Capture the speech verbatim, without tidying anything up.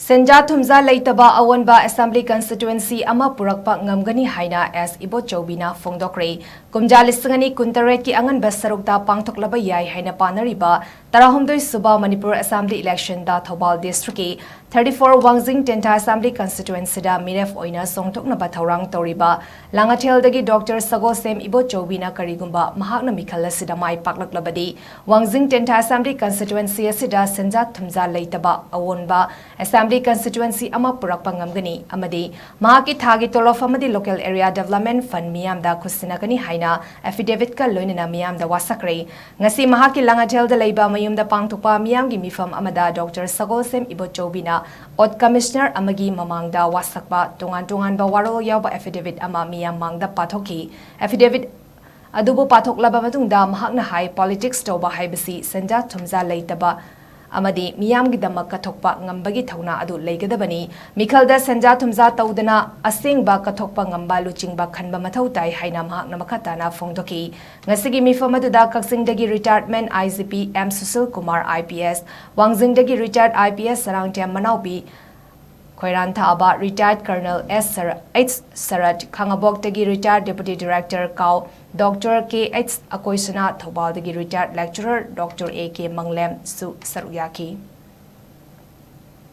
ꯁꯦꯟꯖꯥ ꯊꯨꯝꯖꯥ ꯂꯩꯇꯕ ꯑꯑꯣꯟꯕ Assembly Constituency ꯑꯃ ꯄꯨꯔꯛꯄ ꯉꯝꯒꯅꯤ ꯍꯥꯏꯅ ꯑꯦꯁ ꯏꯕꯣꯆꯧꯕꯤꯅ ꯐꯣꯡꯗꯣꯛꯈ꯭ꯔꯦ꯫ ꯀꯨꯝꯖꯥ ꯂꯤꯁꯤꯡ ꯑꯅꯤ ꯀꯨꯟꯇꯔꯦꯠꯀꯤ ꯑꯉꯟꯕ ꯁꯔꯨꯛꯇ ꯄꯥꯡꯊꯣꯛꯂꯕ ꯌꯥꯏ ꯍꯥꯏꯅ ꯄꯥꯅꯔꯤꯕ ꯇꯔꯥꯍꯨꯝꯗꯣꯏ ꯁꯨꯕ ꯃꯅꯤꯄꯨꯔ Assembly Election ꯗ ꯊꯧꯕꯥꯜ District ꯀꯤ thirty four ꯋꯥꯡꯖꯤꯡ ꯇꯦꯟꯊꯥ Assembly Constituency ꯗ ꯃꯤꯔꯦꯞ ꯑꯣꯏꯅ ꯆꯣꯡꯊꯣꯛꯅꯕ ꯊꯧꯔꯥꯡ ꯇꯧꯔꯤꯕ ꯂꯥꯡꯉꯊꯦꯜꯗꯒꯤ ꯗꯣꯛꯇꯔ ꯁꯒꯣꯜꯁꯦꯝ ꯏꯕꯣꯆꯧꯕꯤꯅ ꯀꯔꯤꯒꯨꯝꯕ ꯃꯍꯥꯛꯅ ꯃꯤꯈꯜ ꯑꯁꯤꯗ ꯃꯥꯏ ꯄꯥꯛꯂꯛꯂꯕꯗꯤ, ꯋꯥꯡꯖꯤꯡ ꯇꯦꯟꯊꯥ Assembly Constituency ꯑꯁꯤꯗ ꯁꯦꯟꯖꯥ ꯊꯨꯝꯖꯥ ꯂꯩꯇꯕ ꯑꯑꯣꯟꯕ Assembly Constituency ꯑꯃ ꯄꯨꯔꯛꯄ ꯉꯝꯒꯅꯤ ꯑꯃꯗꯤ ꯃꯍꯥꯛꯀꯤ ꯊꯥꯒꯤ ꯇꯣꯂꯣꯞ ꯑꯃꯗꯤ Local Area Development Fund ꯃꯤꯌꯥꯝꯗ ꯈꯨꯠꯁꯤꯟꯅꯒꯅꯤ ꯍꯥꯏꯅ affidavit ꯀ ꯂꯣꯏꯅꯅ ꯃꯤꯌꯥꯝꯗ ꯋꯥꯁꯛꯈ꯭ꯔꯦ꯫ ꯉꯁꯤ ꯃꯍꯥꯛꯀꯤ ꯂꯥꯡꯉꯊꯦꯜꯗ ꯂꯩꯕ ꯃꯌꯨꯝꯗ ꯄꯥꯡꯊꯣꯛꯄ ꯃꯤꯌꯥꯝꯒꯤ ꯃꯤꯐꯝ ꯑꯃꯗ ꯗꯣꯛꯇꯔ ꯁꯒꯣꯜꯁꯦꯝ ꯏꯕꯣꯆꯧꯕꯤꯅ ꯑꯣꯠ ꯀꯃꯤꯁꯅꯔ ꯑꯃꯒꯤ ꯃꯃꯥꯡꯗ ꯋꯥꯁꯛꯄ ꯇꯣꯉꯥꯟ ꯇꯣꯉꯥꯟꯕ ꯋꯥꯔꯣꯜ ꯌꯥꯎꯕ affidavit ꯑꯃ ꯃꯤꯌꯥꯝ ꯃꯥꯡꯗ ꯄꯥꯊꯣꯛꯈꯤ꯫ Affidavit ꯑꯗꯨꯕꯨ ꯄꯥꯊꯣꯛꯂꯕ ꯃꯇꯨꯡꯗ ꯃꯍꯥꯛꯅ ꯍꯥꯏ, politics ꯇꯧꯕ ꯍꯥꯏꯕꯁꯤ ꯁꯦꯟꯖꯥ ꯊꯨꯝꯖꯥ ꯂꯩꯇꯕ ꯑꯃꯗꯤ ꯃꯤꯌꯥꯝꯒꯤꯗꯃꯛ ꯀꯠꯊꯣꯛꯄ ꯉꯝꯕꯒꯤ ꯊꯧꯅꯥ ꯑꯗꯨ ꯂꯩꯒꯗꯕꯅꯤ꯫ ꯃꯤꯈꯜꯗ ꯁꯦꯟꯖꯥ ꯊꯨꯝꯖꯥ ꯇꯧꯗꯅ ꯑꯁꯦꯡꯕ ꯀꯠꯊꯣꯛꯄ ꯉꯝꯕ ꯂꯨꯆꯤꯡꯕ ꯈꯟꯕ ꯃꯊꯧ ꯇꯥꯏ ꯍꯥꯏꯅ ꯃꯍꯥꯛꯅ ꯃꯈꯥ ꯇꯥꯅ ꯐꯣꯡꯗꯣꯛꯈꯤ꯫ ꯉꯁꯤꯒꯤ ꯃꯤꯐꯝ ꯑꯗꯨꯗ ꯀꯛꯆꯤꯡꯗꯒꯤ retired I G P M Sushil Kumar I P S, ꯋꯥꯡꯖꯤꯡꯗꯒꯤ retired I P S Sarangthem Manaobi, ꯈꯣꯏꯔꯥꯟꯊꯥꯕ retired Colonel S ꯁꯔ-, H ꯁꯔꯠ, ꯈꯥꯉꯕꯣꯛꯇꯒꯤ retired Deputy Director ꯀꯥꯎ ꯗꯣꯛꯇꯔ K H ꯑꯀꯣꯏꯁꯅꯥ, ꯊꯧꯕꯥꯜꯗꯒꯤ retired lecturer doctor A K ꯃꯪꯂꯦꯝꯁꯨ ꯁꯔꯨꯛ ꯌꯥꯈꯤ꯫